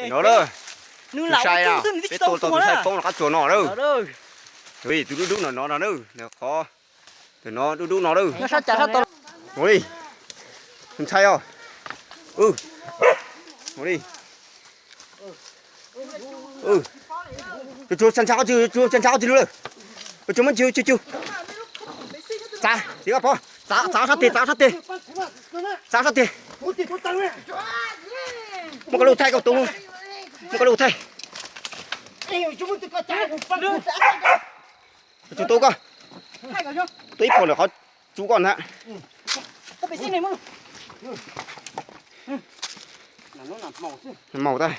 No lawm, tus sai, peb tua tau tus sai poob rov qab txuas no lawm. Tus dub dub no no no lawm, qhov tus no dub dub no lawm. Mus li, ntshai os. Mus li. Tsuas tsuas ntshav qhov twg, tsuas tsuas ntshav qhov twg lawm. Tsuas muab cug cug cug. Txav, txiv Pov, txav, txav sab tes, txav sab tes. Txav sab tes. Muab koj lub thaij, koj tus, muab koj lub thaij. Tsuas tu koj, tu ib puas ntawm qhov tsu koj ntag. Maum tag.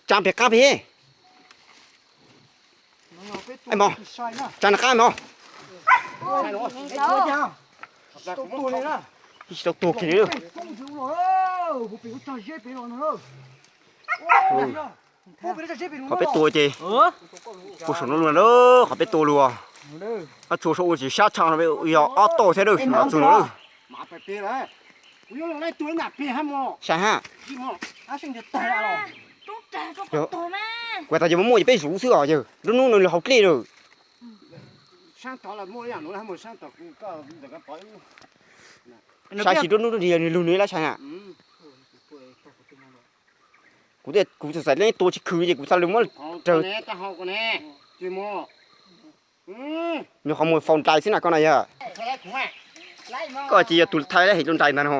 Tsa pem qab pem. Mog, tsa nram qab mog. Tsis tau tuag kiag li. Qhov peb tua ces puag saum no luaj, qhov peb tua luaj. Ob txhua saum ua tsis sab tshaj no, yog ob toj thiab lawm, txug no lawm. Sai hab. Kuv tas yog muaj yog peb zuv xwb os yawg, lub hnub no nws haus dlej lawm. Sai tsis lub hnub nws lug nws lab sai na. Kuv, kuv txawm txais leej tua tsis khwv ces kuv txhaj li muab raws. Nws qhov muag faus ntais xwb na koj na yog. Koj ces yog tus thaij lab hem rau ntais ntag no.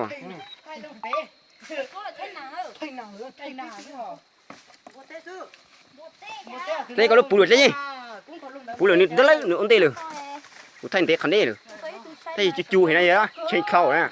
Dleb koj lub puv lawm dleb, puv lawm nws dawb lawb nws ua ntej lawm. Kuv thaij ntev qhov ntev lawm. Thaij cu cu heev na yog tshee khau na.